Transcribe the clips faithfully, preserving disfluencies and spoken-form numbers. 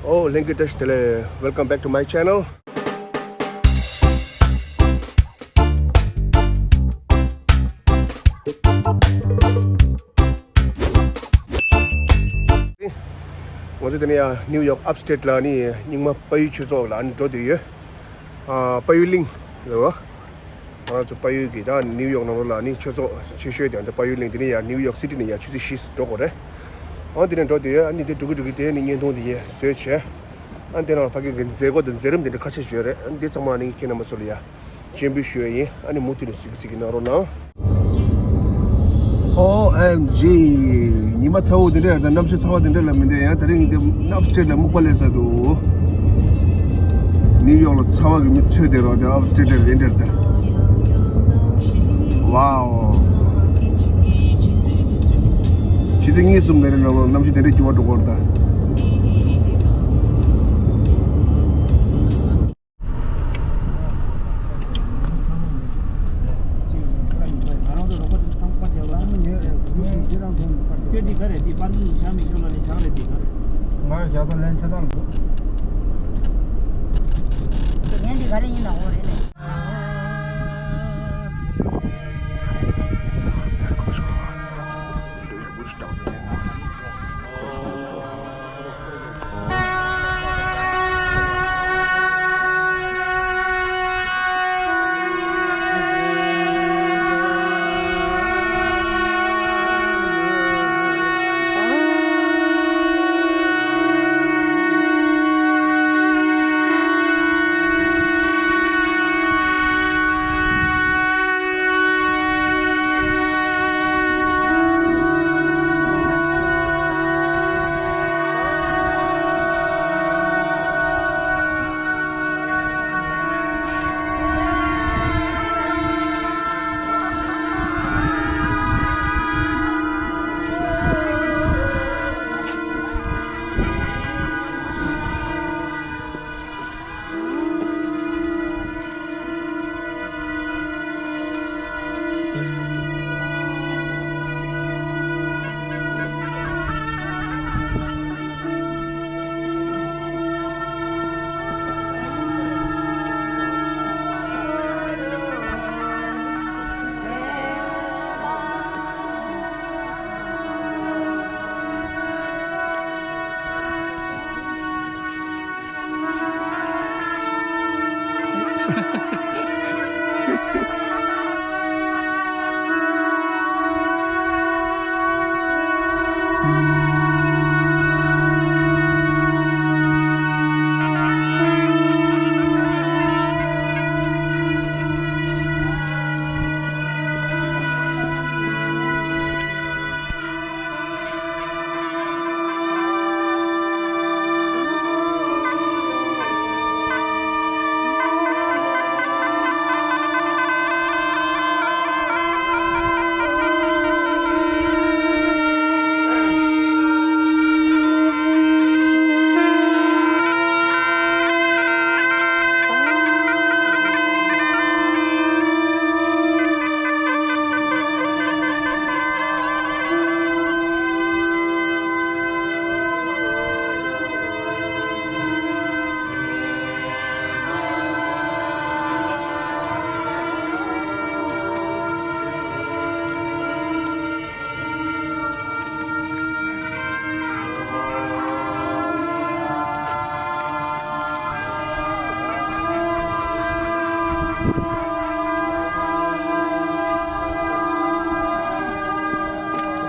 Oh, ལྷན་རྒྱས་བཀྲ་ཤིས་བདེ་ལེགས། Welcome back to my channel. ང་ཚོ་དེ་ནས་ཡང་ནིའུ་ཡོག་ཨབ་སི་ཊེཊ་ལ་ནི་རྙིང་མ་དཔལ་ཡུལ་ཆོས་ཚོགས་ལ་ནི་འགྲོ་བསྡད་ཡོད། ཨ། དཔལ་ཡུལ་གླིང་ལ། ང་ཚོ་དཔལ་ཡུལ་གྱི་ད་ནིའུ་ཡོག་ནང་ལོགས་ལ་ནི་ཆོས་ཚོགས་ཆེ་ཤོས་དེ་ཨ་ནི་དཔལ་ཡུལ་གླིང་དེ་ནས་ཡང་ནིའུ་ཡོག་སི་ཊི་ནས་ཡང་ཆུ་ཚོད་བཞི་འགྲོ་དགོས་རེད། ཨ། དེ་ནས་འགྲོ་བསྡད་ཡོད། ཨ་ནི་དེ་འགྲོ་གི་འགྲོ་གི་དེ་ནི་བརྙན་ཐུང་དེ་ཡས་བཟོས་བྱས། ཨ། དེ་ནང་ཕ་གི་གི་མཛད་སྒོ་དང་མཛད་རིམ་དེ་འདྲ་ཁ་ཤས་ཡོད་རེད། ཨ། འདི་ཚང་མ་ནི་ཁྱེད་རྣམ་པ་ཚོ་ལ་ཡ་སྤྱན་འབུལ་ཞུ་ཡ་ཡིན། ཨ་ནི་མུ་མཐུད་ནས་གཟིགས་གཟིགས་གནང་རོགས་གནང་། ཨོ་ཨེམ་ཇི། ཉི་མ་ཚ་བོ་དེ་འདྲ་ཡང་ད་གནམ་གཤིས་ཚ་བ་དེ་འདྲ་ལ་མི་འདྲ་ཡང་ད་རིང་འདི་ཨབ་སི་ཊེཊ་ལ་སྨུག་པ་སླེབས་ས་འདུག་ནིའུ་ཡོག་ལ་ཚ་བ་གི་མི་ཚོད་དེ་རོགས་དེ་ཨབ་སི་ཊེཊ་ལ་རེད་འདྲ་ད། ཝའོ། ཆུ་ཚོད་གཉིས་གསུམ་ནས་རེད་ནང་ལོགས་གནམ་གཤིས་དེ་འདྲ་འགྱུར་བ་འགྲོ་གི་རེད་ད། ཁྱོད་འདི་ག་རེ་འདི་པར་ཀིང་བཞག་མི་ཁྱོད་ལ་ནི་བཞག་རེད་འདི་ག་རེ། ང་བཞག་ས་ལན་ཆ་ཚང་འདུག་ངས་འདི་ག་རེ་ཡིན་ན་འོ་རེད་ལེ།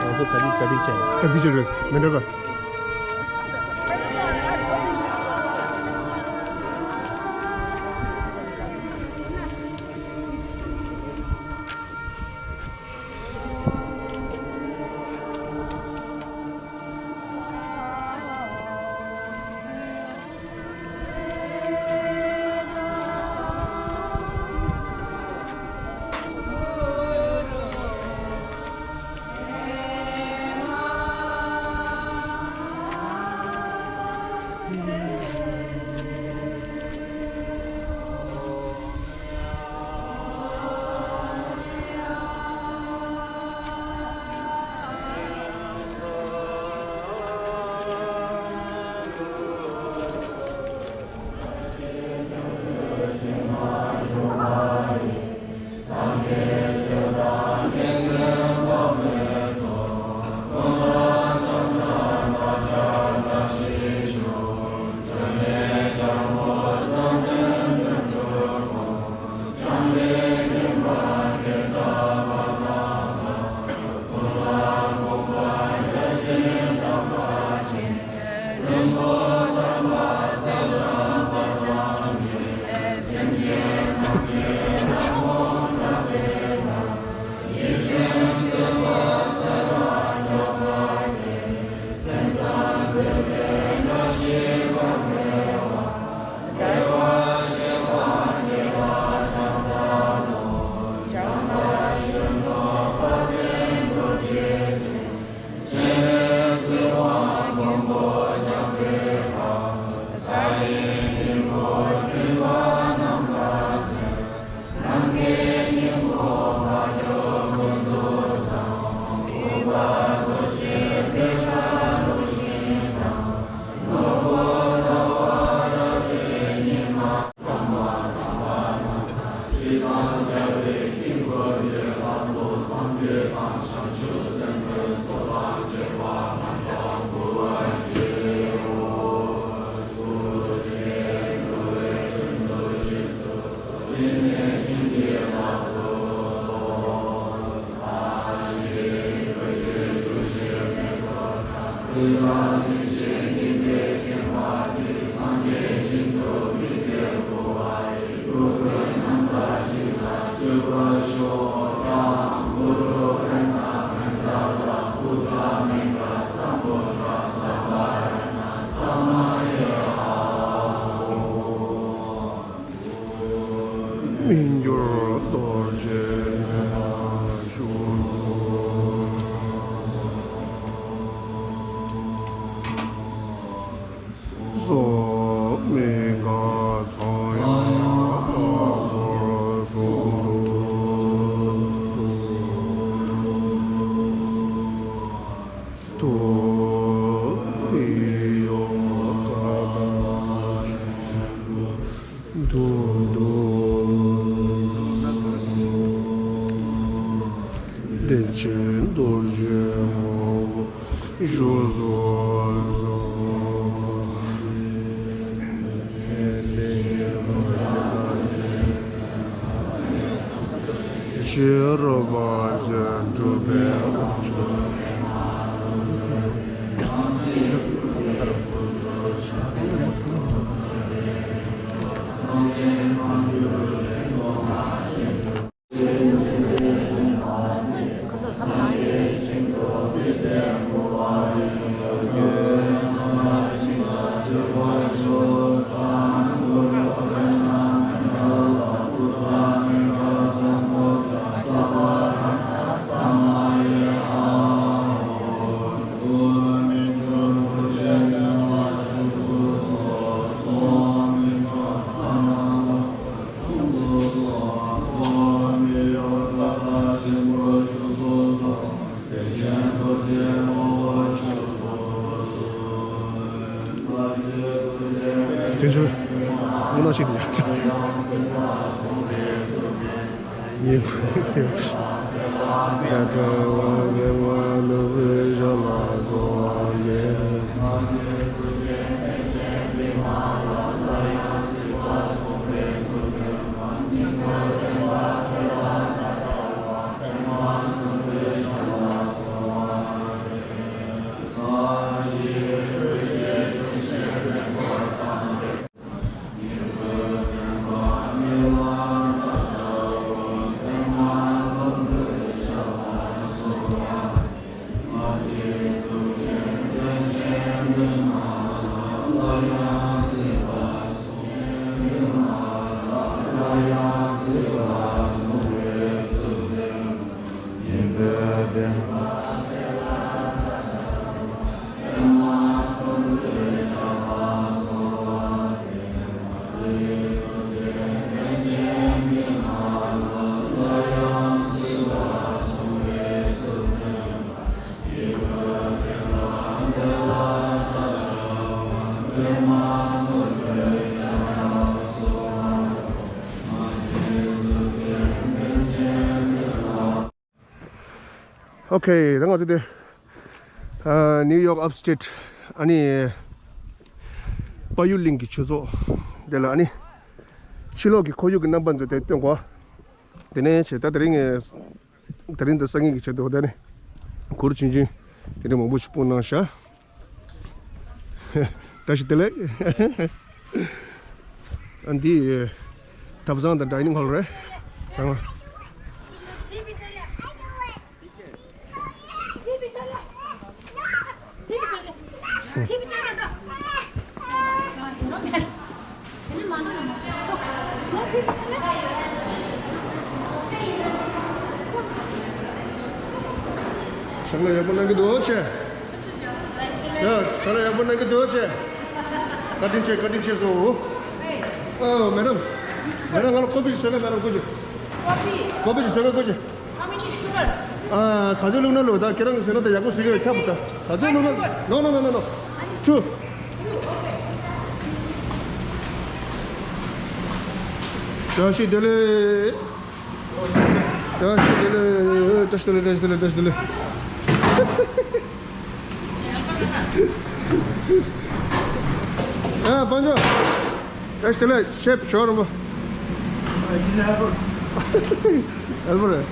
ང་ཚོ་ག་དུས་ག་དུས་བྱས། ག་དུས་བྱས་རེད་མི་འདྲ་བ། མི་འགྱུར་རྡོ་རྗེ་ཞུ་གསོལ། སོགས་མི་འགའ་ཚང་ཡང་བར་གསུམ་དུ་གསུངས། ཐུགས་ཡོད་ཀ་དག་ཐུགས་རྡོ་བདེ་ཆེན་རྡོ་རྗེ་ངོ་བོ་ཞུ་གསོལ། ཤེས་རབ་ཅན་གྲུབ་པའི་དབང་ཕྱུག་དེ་ཚོ་དངོས་གནས་ཤིག་འདུག་ཡ། ཡིན་ཏེ། ད་ལྟ་བའི་བ་ནུ་བའི་ཞྭ་ལ་སོགས་པ་ཡིན། ཨོ་ཁེ། ད་ང་ཚོ་དེ་ཨ་ནིའུ་ཡོག་ཨབ་སི་ཊེཊ་ཨ་ནི་པ་ཡུ་གླིང་གི་ཆོས་ཚོགས་དེ་ལ་ཨ་ནི་ཕྱི་ལོགས་ཀྱི་ཁོར་ཡུག་གི་རྣམ་པ་ཚོ་དེ་སྟོན་གོ། དེ་ནས་བྱས་ད་དེ་རིང་ངས་དེ་རིང་དང་སང་ཉིན་གྱི་ཆེད་དུ་དེ་ནས་གུར་ཆུང་ཆུང་དེ་འདྲ་མང་པོ་ཞིག་སྤུངས་གནང་ཤག་བཀྲ་ཤིས་བདེ་ལེགས། ཨ་འདི་ཐབ་ཚང་དང་ཌའི་ནིང་ཧོལ་རེད། ཚང་མ། ཕྱག་ལས་ཡག་པོ་གནང་གི་འདུག་ཆེ། ཡ། ཕྱག་ལས་ཡག་པོ་གནང་གི་འདུག་ཆེ། བཀའ་དྲིན་ཆེ། བཀའ་དྲིན་ཆེ་སོ། ཨོ་མེ་ཌམ། མེ་ཌམ་ང་ལ་ཀོ་ཕི་ཞིག་བཟོ་ག་མེ་ཌམ་ཀོ་ཕི། ཀོ་ཕི་ཞིག་བཟོ་ག་ཀོ་ཕི། How many sugar? ཨ། ག་ཚོད་བླུགས་ན་བླུགས། ད་ཁྱེད་རང་གིས་ཟེར་ན་ད་ཡག་པོ་ཟེར་གི་ཡོད། ཁྱབ་ད། ག་ཚོད་བླུགས་ན། No, no, no, no, no. Two. བཀྲ་ཤིས་བདེ་ལེགས། བཀྲ་ཤིས་བདེ་ལེགས། བཀྲ་ཤིས་བདེ་ལེགས། བཀྲ་ཤིས་བདེ་ལེགས། བཀྲ་ཤིས་བདེ་ལེགས། ཨ། དཔལ་འབྱོར། བཀྲ་ཤིས་བདེ་ལེགས། ཤེབ་ཞོར་རིན་པོ། ཨ། ཡིན་ཧེ་པོ། ཧེ་པོ་རེད།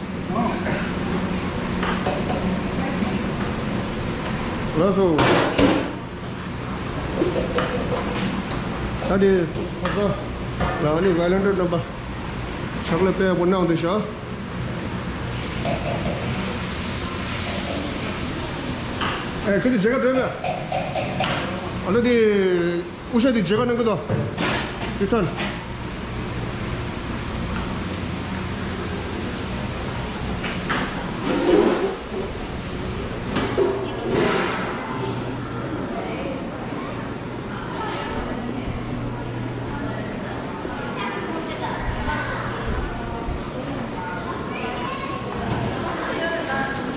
ལགས་སོ། ད་དེ་ཁོ་ཚོ་ལ་ཨ་ནི་ཝོ་ལན་ཊིར་རྣམ་པ་ཕྱག་ལས་དཔེ་ཡག་པོ་གནང་འདུག་ཤག་ཨེ། ཁྱོད་ཚོ་མཇལ་ཁ་སྤྲད་པས། ཨ་ལོ། དེ་དབུ་ཞྭ་དེ་མཇལ་ཁ་གནང་གི་འདུག་དེ་ཚོ།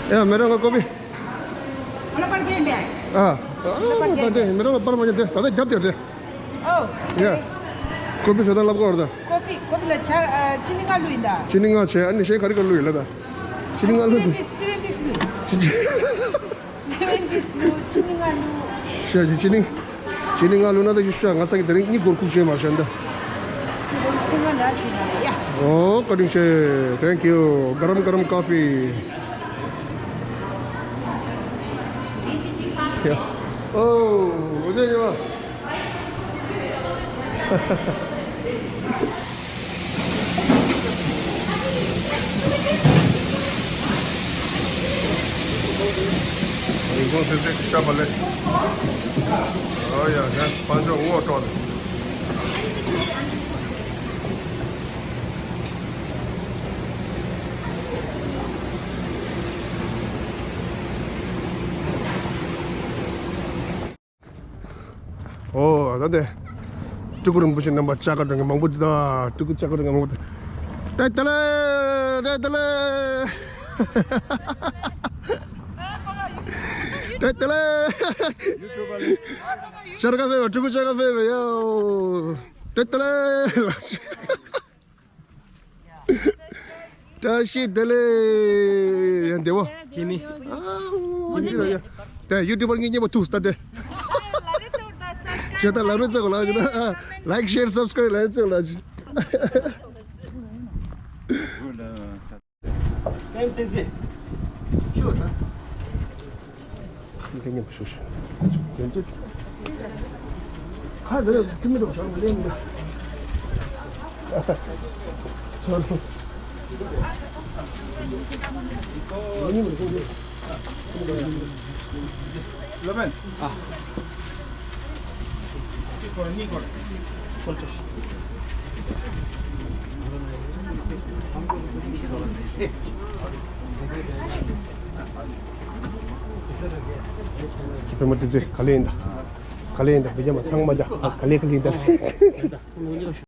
ཡ། མེ་ཌམ་ལ་ཀོ་ཕི། ཨ། ཨ། ད་དེ་མེ་ཌམ་ལ་པར་མ་ཉན་དེ། ད་ལྟ་རྒྱབ་དེ་རེད། ཨོ། ཡ། ཀོ་ཕི་བཟོ་སྟངས་ལབ་དགོས་རེད་ད། ཀོ་ཕི། ཀོ་ཕི་ལ་ཇ། ཨ། ཅི་ནི་ང་བླུགས་ཡིན་ད། ཅི་ནི་ང་བྱས། ཨ་ནི་གཞན་ག་རེ་ག་བླུགས་ཡིན་ལ་ད། ཅི་ནི་ང་བླུགས་འདུག་སི་ཝེན་ཏིས། སི་ཝེན་ཏིས་བླུགས། ཅི། སི་ཝེན་ཏིས་བླུགས། ཅི་ནི་ང་བླུགས། ཤ་ཅི་ཅི་ནི། ཅི་ནི་ང་བླུགས་ན་ད་ཅི་ཤ། ང་ས་གི་དེ་རིང་གཉིད་ཁུག་ཁུག་བྱས་མ་ཤ་འདི། ཁྱེད་རང་ཚང་མ་ལ་ཞུས་ན་ཡ། ཨོ། བཀའ་དྲིན་ཆེ། Thank you. ག་རམ་ག་རམ་ཀོ་ཕི། ཡ། ཨོ། འོ་དེ་ཡིན་པ། རིན་གོང་སེ་སེ་གི་ཤ་མ་ལེ། ཨོ་ཡ། ནས་དཔལ་འབྱོར་དབུ་འཕྲོག་ནས། ཨོ། ད་དེ་སྤྲུལ་སྐུ་རིན་པོ་ཆེ་རྣམ་པ་བཅར་ག་འགྲོ་མཁན་མང་པོ་འདུག་ད་སྤྲུལ་སྐུ་བཅར་ག་འགྲོ་མཁན་མང་པོ་འདུག་བཀྲ་ཤིས་བདེ་ལེགས། བཀྲ་ཤིས་བདེ་ལེགས། བཀྲ་ཤིས་བདེ་ལེགས། བཅར་ག་ཕེབས་པ། སྤྲུལ་སྐུ་བཅར་ག་ཕེབས་པ་ཡ། བཀྲ་ཤིས་བདེ་ལེགས། བཀྲ་ཤིས་བདེ་ལེགས། ཡ། བདེ་བོ། ཇི་མི། ཨ། འོ་འདི་ར་ཡ། དེ་ཡུ་ཊུབ་པར་ངའི་མཉེས་པོ་ཐུག་སྟེ། ཁྱེད་ད་ལ་རུ་ཚེ་གོ་ལ་ཇི་ན། Like, share, subscribe ལ་ཚེ་གོ་ལ་ཇི། བུ་མོ་དེ་ཚོས་ག་ལེ་ཡིན་ད། ག་ལེ་ཡིན་ད། མི་རྒྱ་མ་ཚང་མ་རྒྱ། ག་ལེ་ག་ལེ་ཡིན་ད།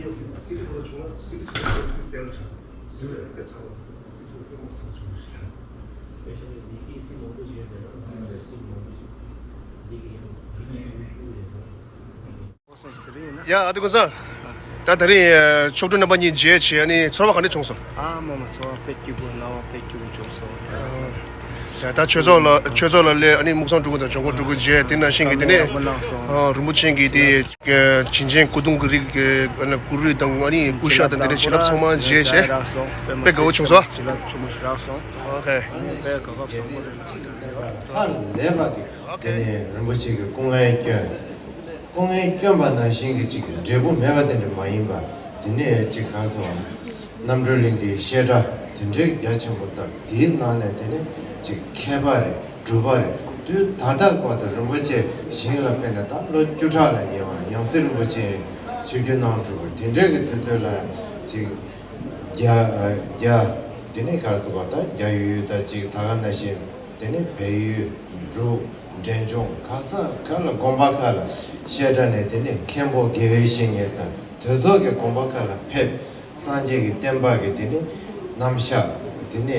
ཡ་ཨ་དེ་ཀུན་བཟང་། ད་དེ་རིང་ཕྱོགས་སྒྲིག་རྣམ་པ་གཉིས་མཇལ་བྱས་ཨ་ནི་ཚོར་བ་ག་འདྲ་བྱུང་སོང་། ཨ་མ་མ་ཚོར་བ་དཔེ་སྐྱིད་པོ། སྣང་བ་དཔེ་སྐྱིད་པོ་བྱུང་སོང་། ཡ་ད་ཆོས་ཚོགས་ལ་ཆོས་ཚོགས་ལ་སླེབས་ཨ་ནི་སྨུག་སང་དྲུག་དང་ལྗང་གུ་དྲུག་མཇལ། དེ་ནང་བཞིན་གྱི་དེ་ནས་ཨ་རིན་པོ་ཆེ་གི་དེ་བྱིན་ཅན་སྐུ་གདུང་གི་རིགས་ཀྱི་སྐུ་རུས་དང་ཨ་ནི་སྐུ་ཤ་དང་དེ་འདྲའི་བྱིན་རླབས་ཚང་མ་མཇལ་བྱས་དཔེ་དགའ་བོ་བྱུང་སོང་། ཨོ་ཁེ། ཧ་ལས་པ་གི་དེ་ནས་རིན་པོ་ཆེ་གི་སྐུ་ངལ་བསྐྱོན། སྐུ་ངལ་བསྐྱོན་པ་ནང་བཞིན་གྱི་ཅིག་འབྲས་བུ་མེད་པ་དེ་འདྲ་མ་ཡིན་པ། དེ་ནས་ཅིག་ག་སོང་། རྣམ་གྲོལ་གླིང་གི་བཤད་གྲྭ་དེ་འདྲའི་རྒྱ་ཆེན་པོ་དང་དེའི་ནང་ནས་དེ་ནས་ཅིག་མཁས་པ་རེད། གྲུབ་པ་རེད། དུས་ད་ལྟ་བར་དུ་རིན་པོ་ཆེ་ཞིང་ལ་ཕེབས་ནས་ད་ལོ་བཅུ་ཕྲག་ལ་ཉེ་བ་ཡང་སྲིད་རིན་པོ་ཆེ་ཆིབས་བསྒྱུར་གནང་གྲུབ་པ་དེ་འདྲའི་གི་དུས་ཚོད་ལ་ཅིག་རྒྱ་རྒྱ་དེ་ནས་ག་རེ་ཟེར་བ་ད་རྒྱ་ཡུལ་ད་ཅིག་ད་ག་ནང་བཞིན། དེ་ནས་བལ་ཡུལ། འབྲུག་འབྲས་ལྗོངས་ག་ས་ག་ལ་དགོན་པ་ཁག་ལ་བཤད་གྲྭ་ནས་དེ་ནས་མཁན་པོ་དགེ་བའི་བཤེས་གཉེན་དང་དེ་ཚོ་གི་དགོན་པ་ཁག་ལ་ཕེབས། སངས་རྒྱས་ཀྱི་བསྟན་པ་གི་དེ་ནས་རྣམ་གཞག་དེ་ནས་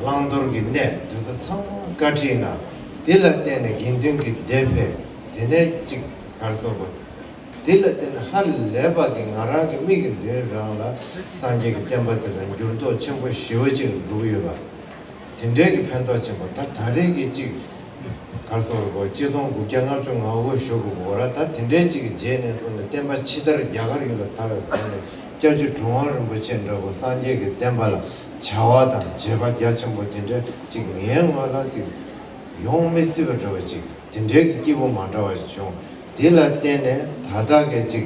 བླང་དོར་གྱི་གནས་དེ་ཚོ་ཚང་མ་བཀའ་ཁྲིད་གནང་། དེ་ལ་བརྟེན་ནས་དགེ་འདུན་གྱི་སྡེ་ཕེབས། དེ་ནས་གཅིག་གར་སོགས་པ་དེ་ལ་བརྟེན་ནས་ཧ་ལས་པ་གི་ང་རང་གི་མིག་གི་མདུན་རང་ལ་སངས་རྒྱས་ཀྱི་བསྟན་པ་དེ་ལ་འགྱུར་ལྡོག་ཆེན་པོ་ཞེ་པོ་ཅིག་འགྲོ་གི་ཡོད་པ། དེ་འདྲའི་གི་ཕན་ཐོགས་ཆེན་པོ་ད་ད་རེས་ཀྱི་གཅིག་གར་སོགས་པ་གཅིག་སྟོང་དགུ་བརྒྱ་ལྔ་བཅུ་ང་དགུ་ཞུ་དགོས་གོ་ར། ད་དེ་འདྲའི་གཅིག་གི་རྗེས་ནས་བཟུང་ནས་བསྟན་པ་ཕྱི་དར་རྒྱ་གར་ཡུལ་ལ་དར་བའི་བཟོ་ནས་སྐྱབས་རྗེ་གྲུབ་དབང་རིན་པོ་ཆེ་འདྲ་བོ་སངས་རྒྱས་ཀྱི་བསྟན་པ་ལ་བྱ་བ་དང་བྱེད་པ་རྒྱ་ཆེན་པོ་དེ་འདྲའི་གཅིག་ངའི་ངོས་ལ་གཅིག་ཡོང་མི་སྲིད་པ་འདྲ་བ་གཅིག་དེ་འདྲའི་གི་སྐྱིད་པོ་མ་འདྲ་བ་ཞིག་བྱུང་། དེ་ལ་བརྟེན་ནས་ད་ལྟ་གི་གཅིག་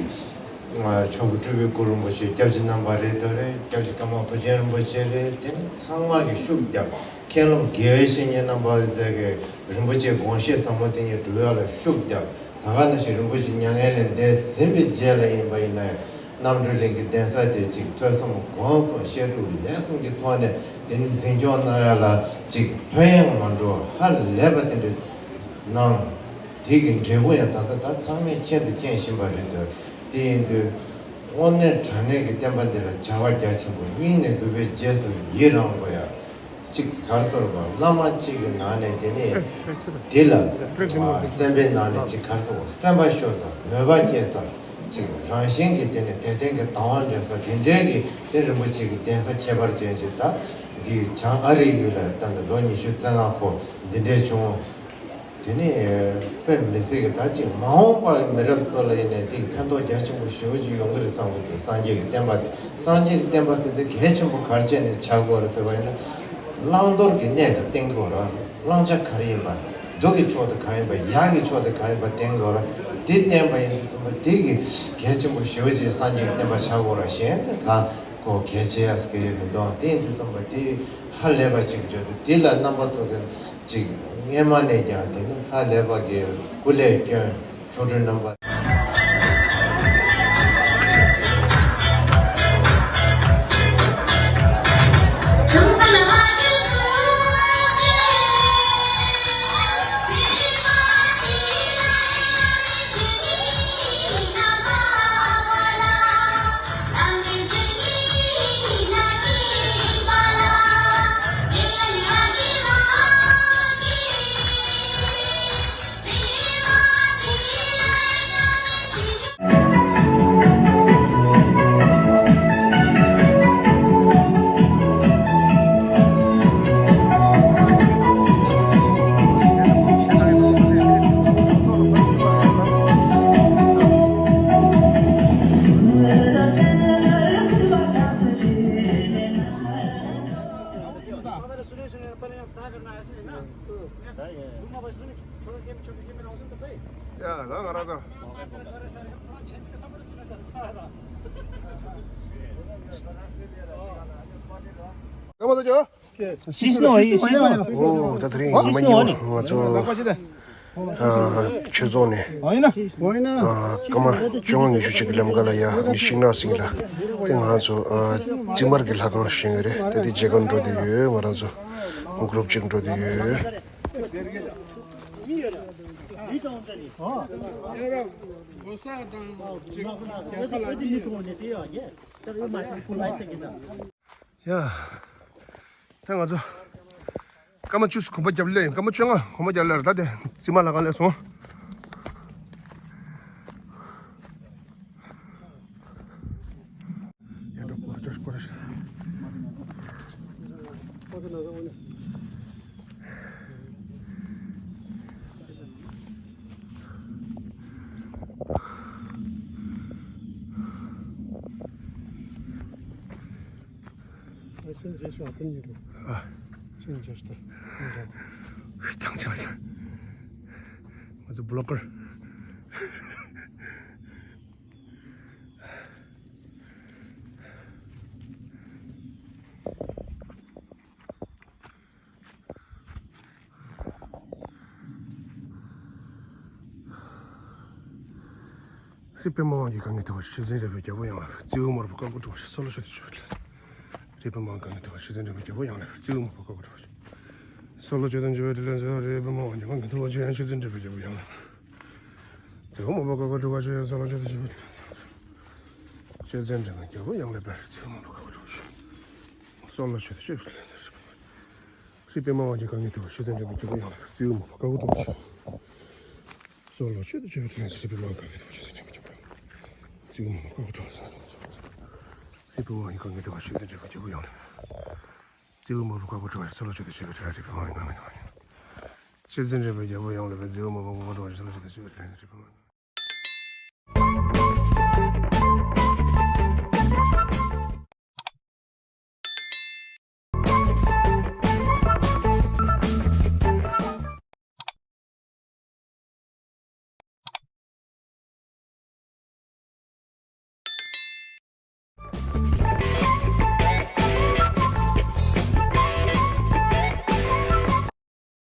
མཆོག་གི་སྤྲུལ་པའི་སྐུ་རིན་པོ་ཆེ་སྐྱབས་རྗེ་རྣམ་པ་རེད་དོ་རེད། སྐྱབས་རྗེ་ཀརྨ་བུ་ཆེན་རིན་པོ་ཆེ་རེད། དེ་ནི་ཚང་མ་གི་ཤུགས་རྒྱབ། མཁན་སློབ་དགེ་བའི་བཤེས་གཉེན་རྣམ་པ་ཚོས་གི་རིན་པོ་ཆེ་དགོངས་བཞེད་ཟབ་མོ་དེ་ཉིད་སྒྲུབ་ཡག་ལ་ཤུགས་རྒྱབ། ད་ག་ནང་བཞིན་རིན་པོ་ཆེ་མྱ་ངན་ལས་འདས་ཟིན་པའི་རྗེས་ལ་ཡིན་པ་ཡིན་ན་ཡང་རྣམ་གྲོལ་གླིང་གི་གདན་ས་དེ་གཅིག་ཐོས་བསམ་སྒོམ་གསུམ་བཤད་སྒྲུབ་ལས་གསུམ་གྱི་ཐོག་ནས་དེ་ནི་འཛིན་སྐྱོང་གནང་ཡག་ལ་གཅིག་ལྷོད་ཡངས་མ་འགྲོ་ཧ་ལས་པ་དེ་འདྲ་གནང་། དེ་གི་འབྲས་བུ་ཡང་ད་ལྟ་ད་ཚང་མས་མཁྱེན་དང་མཁྱེན་བཞིན་པ་རེད་འདུག་དེ་ཡིན་དུས་དངོས་གནས་དྲང་གནས་ཀྱི་བསྟན་པ་འདི་ལ་བྱ་བ་རྒྱ་ཆེན་པོ་སྙིང་ནས་གུས་པའི་རྗེས་སུ་ཡི་རང་དགོས་ཡ། གཅིག་གར་སོར་བ་བླ་མ་གཅིག་གི་ནང་ནས་དེ་ནས་དེ་ལ་སེམས་པའི་ནང་ནས་གཅིག་གར་སོར་བ་སེམས་པ་ཤོར་ས་མོས་པ་སྐྱེ་ས་གཅིག་རང་བཞིན་གྱི་དེ་ནས་དད་ལྡན་གྱི་དང་བ་འདྲེན་ས་དེ་འདྲའི་གི་དེ་རིན་པོ་ཆེ་གི་གདན་ས་ཁྱད་པར་ཅན་ཞིག་ད་འདི་བྱང་ཨ་རིའི་ཡུལ་ལ་ད་ནི་ལོ་ཉི་ཤུ་རྩ་ལྔ་འཁོར་འདི་འདྲའི་བྱུང་། དེ་ནས་དཔེ་མི་སྲིད་ཀྱི་ད་ཅིག་མ་འོངས་པ་མི་རབས་ཚོ་ལ་ཡིན་ནའི་དེ་ཕན་ཐོགས་རྒྱ་ཆེན་པོ་ཞེ་པོ་ཅིག་ཡོང་གི་རེད་བསམ་གི་འདུག་སངས་རྒྱས་ཀྱི་བསྟན་པ་དེ་སངས་རྒྱས་ཀྱི་བསྟན་པ་ཟེར་དུས་གལ་ཆེན་པོ་ག་རེ་བྱས་ནས་ཆགས་དགོས་རེད་ཟེར་བ་ཡིན་ན། བླང་དོར་གྱི་གནས་དེ་བསྟན་དགོས་རེད། བླང་བྱ་ག་རེ་ཡིན་པ། སྡུག་གི་ཕྱོགས་དེ་ག་རེ་ཡིན་པ། ཡག་གི་ཕྱོགས་དེ་ག་རེ་ཡིན་པ་བསྟན་དགོས་རེད། དེ་བསྟན་པ་ཡིན་དུས་ཙམ་པ་དེ་གི་གལ་ཆེན་པོ་ཞེ་པོ་ཅིག་སངས་རྒྱས་ཀྱི་བསྟན་པ་ཆགས་དགོས་རེད། གཞན་དེ་ག་གོ་གལ་ཆེ་ཡ་ཟེར་གི་ཡོད་མི་འདུག་དེ་ཡིན་དུས་ཙམ་པ་དེ་ཧ་ལས་པ་ཅིག་བརྗོད་དུས་དེ་ལ་རྣམ་པ་ཚོ་གི་ཅིག་སྔས་མ་ནས་ཀྱང་དེ་ནི་ཧ་ལས་པ་གི་སྐུ་ལས་བསྐྱོན་ཆོ་འཕྲུལ་རྣམ་པ། ཡ་ང་ང་རང་ཚོ། ཀ་མ་ཚོ་ཅོ། ཤིས་ནོ་ཡི་ཤིས་ནོ། ཨོ་ད་དེ་རིང་ཉི་མ་ཉི་མ་ང་ཚོ་ཆོས་ཚོགས་ནས་ཀ་མ་བཅོ་ལྔ་ཉི་ཤུ་གཅིག་གི་ལམ་ཀ་ལ་ཡ་ནི་ཤིང་ནགས་སེང་གེ་ལ་དེ་ང་རང་ཚོ་རྩིབ་མར་གྱི་ལྷ་ཁང་བཞེངས་ཡོད་རེད། ད་དེ་མཇལ་ཁ་འགྲོ་བསྡད་ཡོད། ང་རང་ཚོ་གུ་རུབ་གཅིག་འགྲོ་བསྡད་ཡོད། གོ་ས་དང་ཅིག་རྒྱལ་ས་ལ་ཅི་ཡོད། ཡ། ད་ང་ཚོ་སྐར་མ་བཅུ་གོམ་པ་བརྒྱབ་ལེ་ཡིན། སྐར་མ་བཅོ་ལྔ་གོམ་པ་བརྒྱབ་ལེ་རེད། ད་དེ་རྩིབ་མ་ལ་ག་ལེ་སོང་། ཨ། ཆེན་རྗེས་ཤོག་ཨ། དེ་ཉིད་རུ། ཨ། ཆེན་རྗེས་ཤོག་ད། ཐང་ཆད་སོང་། ང་ཚོ་བི་ལོག་གར། ཧྲཱིཿདགྲ་པདྨ་དབང་གི་གང་གི་ཐུགས་ཀྱི་ཆུ་འཛིན་རིམ་པས་རྒྱལ་པོ་ཡང་ལ་རྩིབས་མོར་བུ་དཀར་པོ་སྒྲོགས་ཤིང་གསོལ་ལོ་མཆོད་དོ་ཞུ་བ་ལ། ཧྲཱིཿདགྲ་པདྨ་དབང་གི་གང་གི་ཐུགས་ཀྱི་ཆུ་འཛིན་རིམ་པས་རྒྱལ་པོ་ཡང་ལ་རྩིབས་མོར་བུ་དཀར་པོ་སྒྲོགས་ཤིང་། གསོལ་ལོ་མཆོད་དོ་འཇུ་བའི་དྲི་ལན་གསོལ། ཧྲཱིཿདགྲ་པདྨ་དབང་གི་གང་གི་ཐུགས་ཀྱི་ཆུ་འཛིན་རིམ་པས་རྒྱལ་པོ་ཡང་ལ། རྩིབས་མོར་བུ་དཀར་པོ་སྒྲོགས་ཤིང་གསོལ་ལོ་མཆོད་དོ་ཞུ་བ་ལ། ཆུ་འཛིན་རིམ་པས་རྒྱལ་པོ་ཡང་ལ་པར། རྩིབས་མོར་བུ་དཀར་པོ་སྒྲོགས་ཤིང་། གསོལ་ལོ་མཆོད་དོ་ཞུ་བ་ལ། ཧྲཱིཿདགྲ་པདྨ་དབང་གི་གང་གི་ཐུགས་ཀྱི་ཆུ་འཛིན་རིམ་པས་རྒྱལ་པོ་ཡང་ལ་པར། རྩིབས་མོར་བུ་དཀར་པོ་སྒྲོགས་ཤིང་། གསོལ་ལོ་མཆོད་དོ་ཞུ་བ་ལ། ཧྲཱིཿདགྲ་པདྨ་དབང་གི་གང་གི་ཐུགས་ཀྱི་ཆུ་འཛིན་རིམ་པས་རྒྱལ་པོ་ཡང་ལ། རྩིབས་མོར་བུ་དཀར་པོ་སྒྲོགས་ཤིང་། ཧྲཱིཿདགྲ་པདྨ་དབང་གི་གང་གི་ཐུགས་ཀྱི་ཆུ་འཛིན་རིམ་པས་རྒྱལ་པོ་ཡང་ལ། རྩིབས་མོར་བུ་དཀར་པོ་སྒྲོགས་ཤིང་། གསོལ་ལོ་མཆོད་དོ་ཞུ་བ་ལ། ཧྲཱིཿདགྲ་པདྨ་དབང་གི་གང་གི་ཐུགས་ཀྱི་ཆུ་འཛིན་རིམ་པས་རྒྱལ་པོ་ཡང་ལ། ཆུ་འཛིན་རིམ་པས་རྒྱལ་པོ་ཡང་ལ་པར། རྩིབས་མོར་བུ་དཀར་པོ་སྒྲོགས་ཤིང་། གསོལ་ལོ་མཆོད་དོ་ཞུ་བ་ལ། ཧྲཱིཿདགྲ་པདྨ་དབང་གི་གང་གི་ཐུགས་ཀྱི་ཆུ་འཛིན་རིམ་པས་རྒྱལ་པོ་ཡང་ལ།